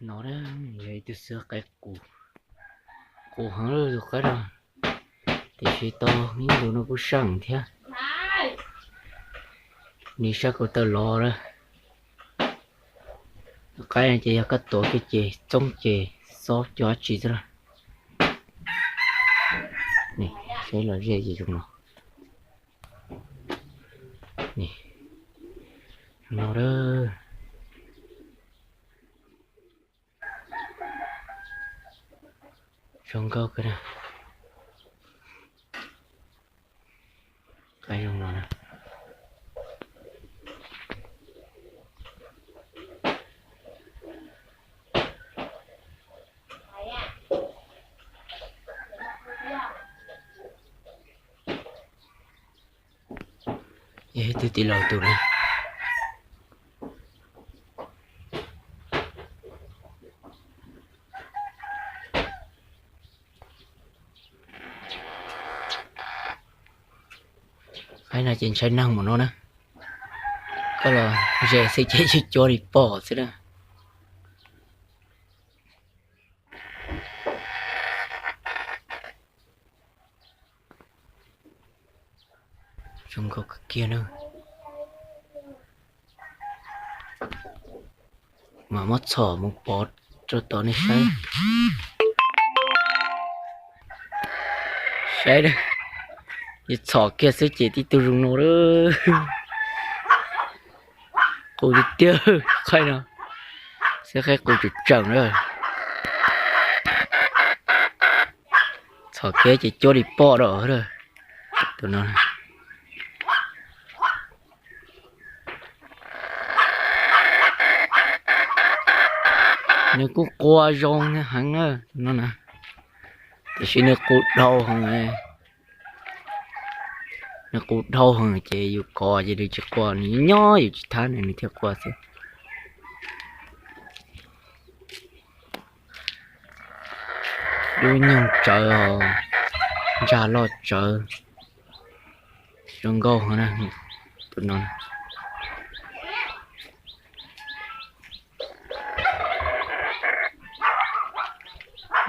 No yog ib tug xwb qaib qus, qus heev tus qaib no, tiam sis tau ib ntus no kuj saj thiab. Nws saj kau taw los lawm. Qaib no ces yog koj tuav kiag ces txoob ces xob cov dab tsi xwb lawm. Saib los ze ces zoo no. No a, zoo nkauj kawg na. Qaib zoo no na. Yog ib tug tij laug tus na. Qaib no ces ntshai neeg mus no na. Koj los ze xwb ces cuab li pom xwb na. Zoo nkauj kawg kiag na. Mas muab txhom mus pov rau tom nej saib. Saib, yus txhom kiag xwb ces tib tug zoo no lawm. Qus tiag tiag, qaib no, xwb qaib qus tseem tseem na. Txhom kiag ces cuab li pom rau tus no. Nws kuj qua zoo heev na tus no na, tiam sis nws qus dhau heev. Nws qus dhau heev ces yus kov ces nws tsis qua, nws nyob yus tsis thab nws, nws thiaj qua xwb. Dub nyoog tsawv, ntsag loj tsawv, zoo nkauj heev na tus no.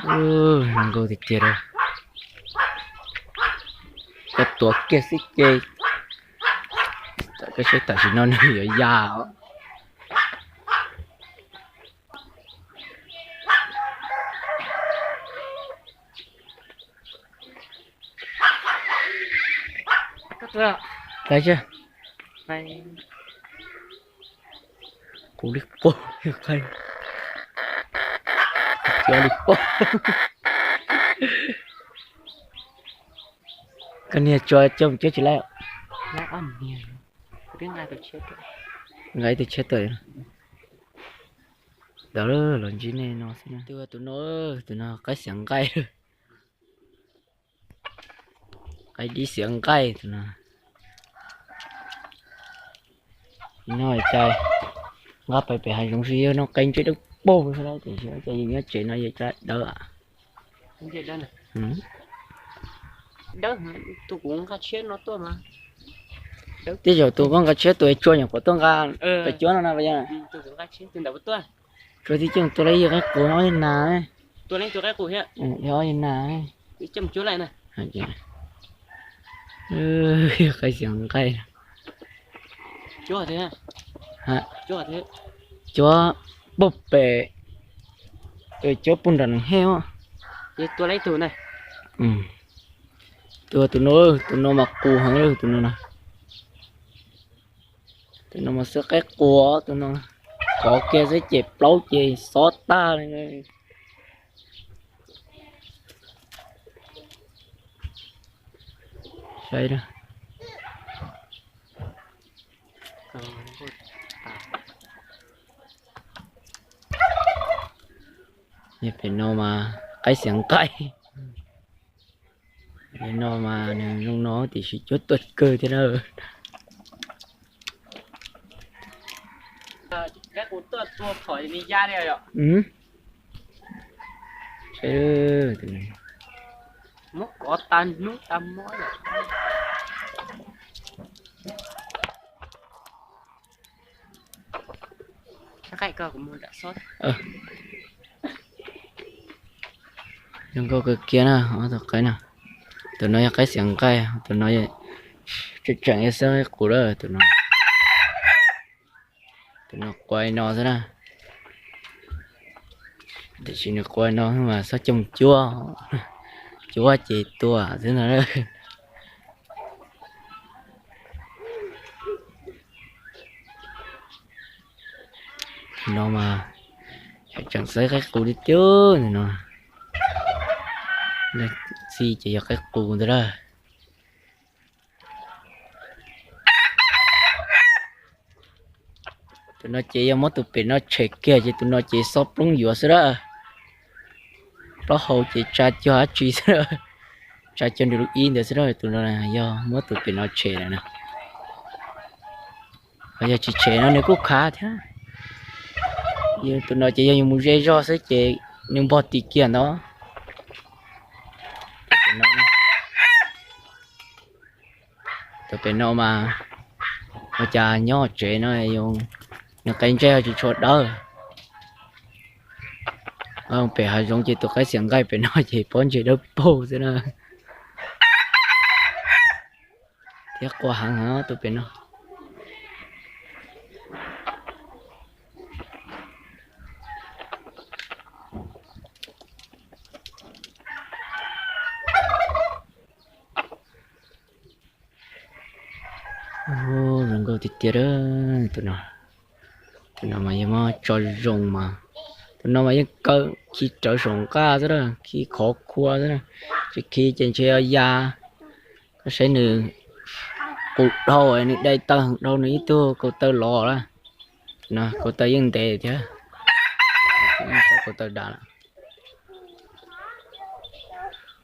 Zoo nkauj tiag tiag. Koj tuav kiag xwb ces, koj saib tam sim no nws yuav ya os. Qus li quag, cuab li pom. Koj niag tso coj mus cuab tsis laib. Nqa ib tug tshiab tuaj. Ntawd los ntsib nej no xwb. Tus, tus no, tus no qaib xiav nqaij. Qaib dib xiav nqaij tus no. No cas nqa pais pem hav zoov xwb yog no qe ntsej dawb paug xwb tiam sis cas yus nyob tsev no yog cas dawb. Tej zaum tus koj nqa tshiab tus tsua nyuam qhuav tuaj nqa pem cuab no na. Tsuas tib coj tua la ib qaib qus ob yam nas, yog ob yam nas. Qaib xiav nqaij. Cuab puag pem, cuab puag nram Noom Hej. Tus, tus no, tus no mas qus heev tus no na. Tus no mas xwb qaib qua tus no, kov kiag xwb ces plaub ces xob tag li. Saib, pem no mas qaib xiav nqaij. No mas nws zoo no tiam sis cuab tuaj kawg thiab na. Zoo nkauj kawg kiag na, ob tug qaib no. Tus no yog qaib xiav nqaij, tus no tseem tseem yog xwb qaib qus lawm. Tus no qua li no xwb na. Tiam sis nws qua li no mas txhob coj mus cuab, cuab ces tuag xwb ntag. No mas tseem xwb qaib qus tiag tiag no. Leej txiv ces yog qaib qus ntag lawm. Tus no ces yog muab tus pem no tshem kiag ces tus no ces xob ploob yuav xwb lawm. Plaub hau ces tsa cog dab tsi xwb, tsa cog nws lub ib ntawd xwb lawm. Tus no yog muab tus pem no tshem lawm na. Yog tsis tshem no nws kuj khav thiab. Tus no ces yog yus mus ze zog xwb ces nws npog tis kiag ntawd. Tus pem no mas ua cas nyob tsev no nws qe ntsej ho tsis tshua dawb. Pem hav zoov ces tus qaib xiav nqaij pem no ces pob ntseg dawb paug xwb na. Thiab qua heev heev tus pem no. Zoo nkauj tiag tiag. Tus no, tus no mas yog muab tso zoo mas, tus no mas yeej kaw khi rawv saum nqaj xwb na, khi khov khua xwb na, tsis khi ces ntshe ya. Koj saib nws qus dhau, nws dai taw dhau, nws ib tug kaus taw los lawm. Kaus taw yeej ntev thiab, kaus taw dam lawm.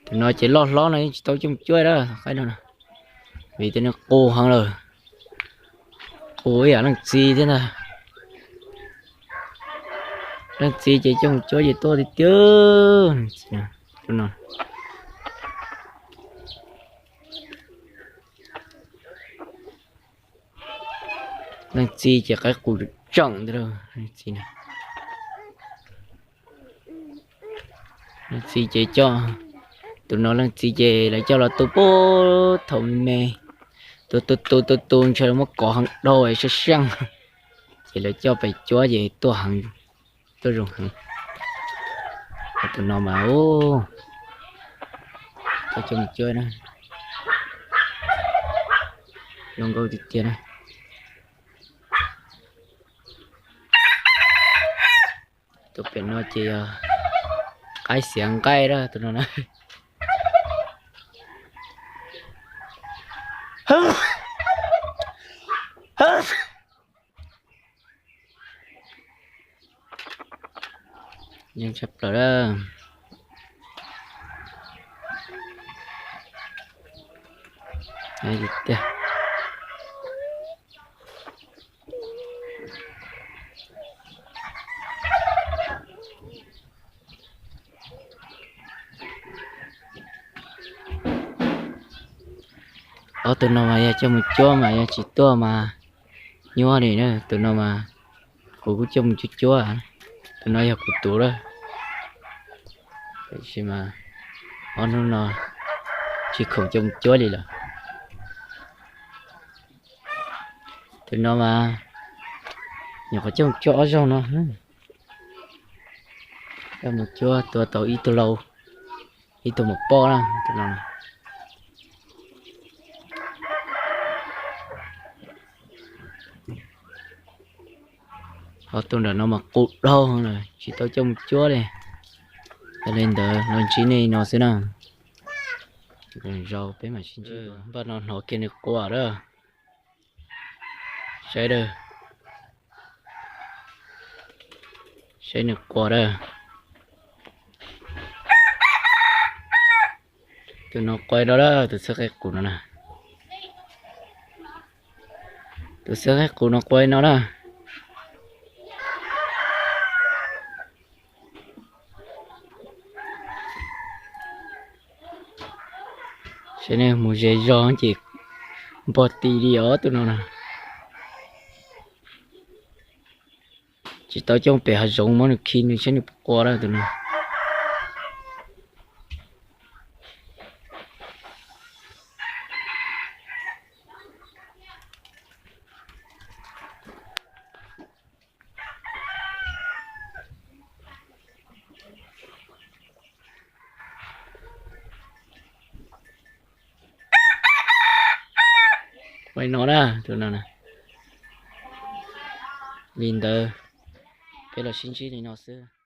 Tus no ces loj hlob no yeej tsis tau coj mus cuab lawm, qaib no, vim tias nws qus heev lawm, qus ib yam leej txiv thiab ntag. Leej txiv ces coj mus cuab ces tuaj tiag tiag. Leej txiv ces qaib qus tseem ntag. Leej txiv ces coj, tus no leej txiv ces lawv coj los tu puag thaum me me, tu tu tu tu tu ntshe lawv muab kov heev dhau sab seej, ces lawv coj pem cuab ces tuaj heev, tuaj zoo heev. Tus no mas, tus coj mus cuab na, zoo nkauj tiag tiag na. Tus pem no ces yog qaib xiav nqaij na, tus no na. Yeej tshaj plaws lawm. Ob tug no mas yog coj mus cuab mas yog tsis tuaj mas nyuaj li na. Tus no mas kuv kuj coj mus cuab cuab, tus no yog kuv tus lawm. Tiam sis mas ob hnub no tsis khoom coj mus cuab li lawm. Tus no mas nyuam qhuav coj mus cuab ob zaug no, coj mus cuab tua tau ib tug lau, ib tug maum poj na, tus no. Ob tug nram no mas qus dhau lawm tsis tau coj mus cuab li. Yog li ntawd los ntsib nej no xwb na. Zaum peb mam sib ntsib dua. Npaj no hnov kiag nws quaj lawm. Saib, saib nws quaj lawm. Tus no quaj no lawm, tus xwb qaib qus no na. Tus xwb qaib qus no quaj no lawm. Saib nej mus ze zog ces npog ti li os tus no na. Tsis tau coj pem hav zoov muab nws khi nws saib nws puas quaj lawm tus no. Ua li no na, tus no na. Li ntawd, peb los sib ntsib li no xwb.